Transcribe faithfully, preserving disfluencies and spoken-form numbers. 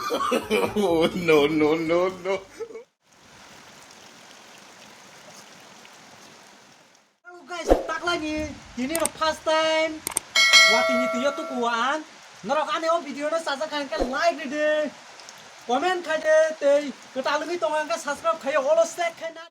Oh, no, no, no, no. Hello guys, taklani tini rok first time watini tiyo tuku ang. Norok ani o video no sajak kha hwnkhe like ridi, comment khaidi, tei kwtal wngwi tongo hwnkhe subscribe khayo, olo check khaina.